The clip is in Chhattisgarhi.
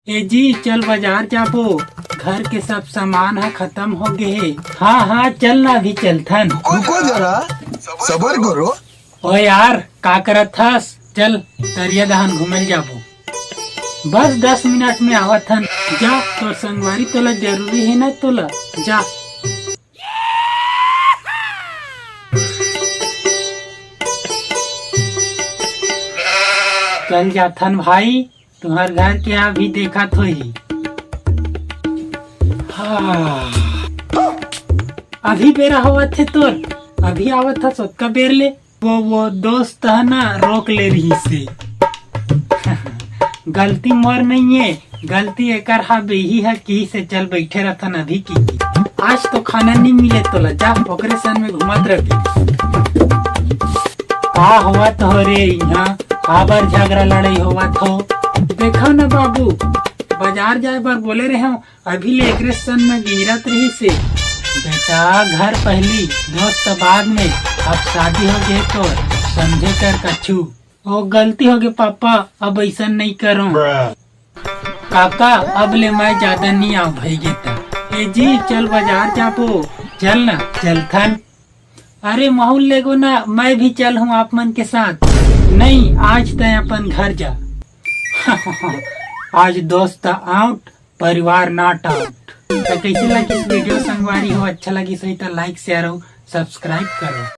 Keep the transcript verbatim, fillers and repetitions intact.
ए जी, चल बाजार जाबो, घर के सब सामान ह खत्म हो गे हे। हाँ हाँ, चल ना, अभी चलथन। रुको जरा, सबर करो। ओ यार, का करत हस? चल, तरिया दहन घूमे ल जाबो। बस दस मिनट में आवत हन। जा, तोर संगवारी तोला जरूरी हे ना, तोला जा। चल जाथन भाई, तुम्हार घर के अभी देखत होही। हाँ। अभी बेरा होवत हे तोर, अभी आवत हस ओतका बेर ले। वो, वो दोस्त ह ना, रोक ले रहिस हे। गलती मोर नइये, गलती एकर हा, बेही ह किहिस हे चल बइठे रथन अभी की। आज तो खाना नी मिले तोला, जा ओकरे संग में घूमत रह। का होवत हो रे इहाँ? काबर झगड़ा लड़ाई होवत हो? देखो ना बाबू, बाजार जाए बर बोले रहे हो, अभी ले एकरे संग में गिंजरत रहिस हे। बेटा, घर पहली, दोस्त बाद में, अब शादी हो गे तो समझे कर कछु। ओ, गलती हो गे पापा, अब अइसन नइ करो। काका, अब ले मैं ज्यादा नइ आव भई गे त। ए जी, चल बाजार जाबो, चल ना, चलथन। अरे महूँ ल लेगो ना, मैं भी चल हूँ आप मन के साथ। नहीं, आज तय अपन घर जा। आज दोस्त आउट, परिवार नॉट आउट। तो कैसे लगिस वीडियो संगवारी हो? अच्छा लगिस होही तो लाइक, शेयर अउ सब्सक्राइब करो।